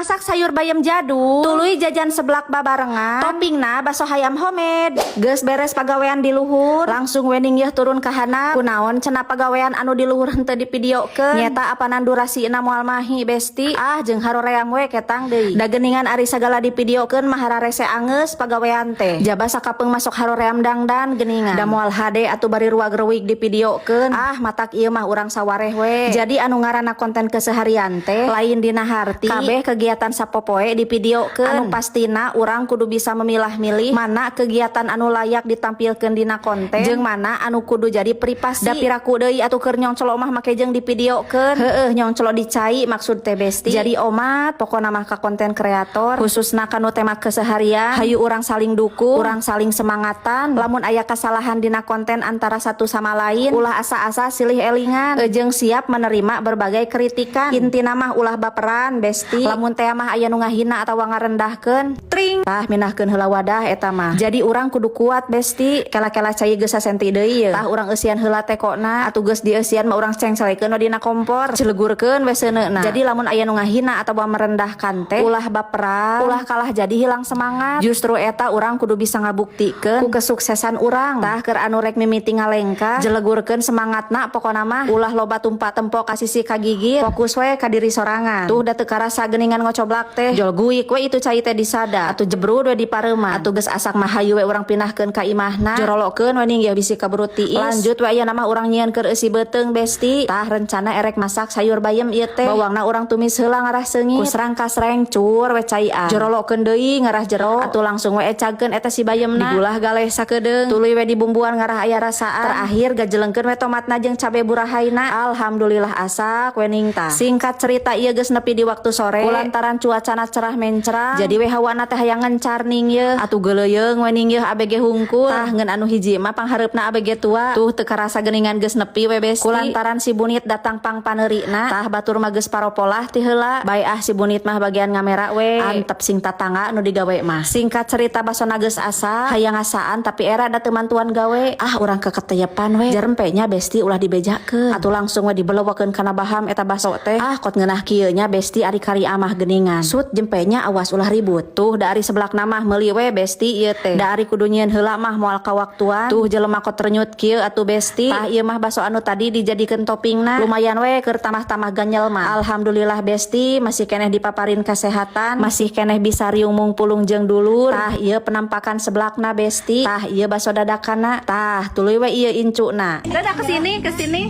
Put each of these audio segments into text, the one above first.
Masak sayur bayam jadul, tuluy jajan seblak babarengan, toppingna baso hayam homemade. Geus beres pagawean di luhur, langsung we ning yeuh turun ka handap. Kunaon cenah pagawean anu di luhur henteu divideokeun? Nyeta apanan durasina moal mahi, Besti. Ah, jeung haroream we ketang deui. Da geuningan ari sagala divideokeun mah hararese angeus pagawean teh. Jaba sakapeung masuk haroream dangdan geuningan. Da moal hade atuh bari ruag-reuwig divideokeun. Ah, matak ieu mah urang sawareh we. Jadi anu ngaranna konten keseharian teh lain dina harti kabeh kegiatan sapopoe divideokeun. Anu pastina urang kudu bisa memilah-milih mana kegiatan anu layak ditampilkeun dina konten jeung mana anu kudu jadi privasi. Da piraku deui atuh keur nyongcolo mah make jeung divideokeun. Heueuh, nyongcolo di cai maksud teh, Besti. Jadi omat pokona mah ka konten kreator, khususna kanu tema keseharian, hayu urang saling dukung, urang saling semangatan. Lamun aya kesalahan dina konten antara satu sama lain, ulah asa-asa silih elingan jeung siap menerima berbagai kritikan. Intina mah ulah baperan, Besti. Lamun teh mah aya nu ngahina atawa ngarendahkeun, tring, tah, mindahkeun heula wadah eta mah. Jadi urang kudu kuat, Besti. Kela-kela, cai geus sasenti deui ye. Tah, urang eusian heula tekona. Atuh geus dieusian mah urang cengcelekeun we dina kompor, celegurkeun we seuneuna. Jadi lamun aya nu ngahina atawa merendahkan teh ulah baperan, ulah kalah jadi hilang semangat. Justru eta urang kudu bisa ngabuktikeun ku kesuksesan urang. Tah, keur anu rek mimiti ngalengkah, jelegurkeun semangatna. Pokona mah ulah loba tumpak tempo ka sisi kagigit, fokus we ka diri sorangan. Tuh, da teu karasa geuningan ngocoblak teh jol guik we itu cai teh disada. Atuh jebrud we dipareuman. Atuh geus asak mah hayu we urang pindahkeun ka imahna, jorolokeun we ning ya bisi kaburu tiis. Lanjut we, aya nama urang nyieun keur eusi beuteung, Besti. Tah, rencana erek masak sayur bayam ieu teh. Bawangna urang tumis heula ngarah seungit, ku serang kasreng cur we caian, jorolokeun deui ngarah jero. Atuh langsung we ecagkeun eta si bayemna, digulah galeh sakedeung, tuluy we dibumbuan ngarah aya rasaan. Terakhir gajelengkeun we tomatna jeung cabe burahaina. Alhamdulillah, asak we ning. Tah, singkat cerita, ieu geus nepi di waktu sore. Kulantaran cuacana cerah mencrang, jadi we hawana teh hayang ngencar ning ye. Atuh geuleuyeung we ning yeuh ABG hungkul. Tah, ngeun anu hiji mah panghareupna ABG tua. Tuh, teu karasa geuningan geus nepi we, Besti. Kulantaran si Bunit datang pang paneurina, tah, batur mah geus paropolah ti heula. Bae ah, si Bunit mah bagian ngamera we, antep sing tatangga nu digawe mah. Singkat cerita, basona geus asa, hayang ngasaan tapi era da teu mantuan gawe. Ah, urang keketeyepan we jerempenya, Besti, ulah dibejakeun. Atuh langsung we dibelewekeun kana baham eta baso teh. Ah, kot ngeunah kieu nya, Besti, ari kari amah geuningan. Sut jempenya, awas ulah ribut. Tuh, da ari seblak mah meuli we, Besti, ieu teh. Da ari kudu nyieun heula mah moal kawaktuan. Tuh, jelema kot renyut kieu atuh, Besti. Tah, ieu mah baso anu tadi dijadikeun toppingna, lumayan we keur tambah-tambah ganyel mah. Alhamdulillah, Besti, masih keneh dipaparin kesehatan, masih keneh bisa riung mungpulung jeung dulur. Tah, ieu penampakan seblakna, Besti. Tah, ieu baso dadakana. Tah, tuluy we ieu incuna. Dadah, ke sini, ke sini.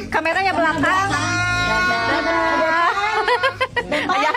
Kameranya belakang. Dadah. Ayah.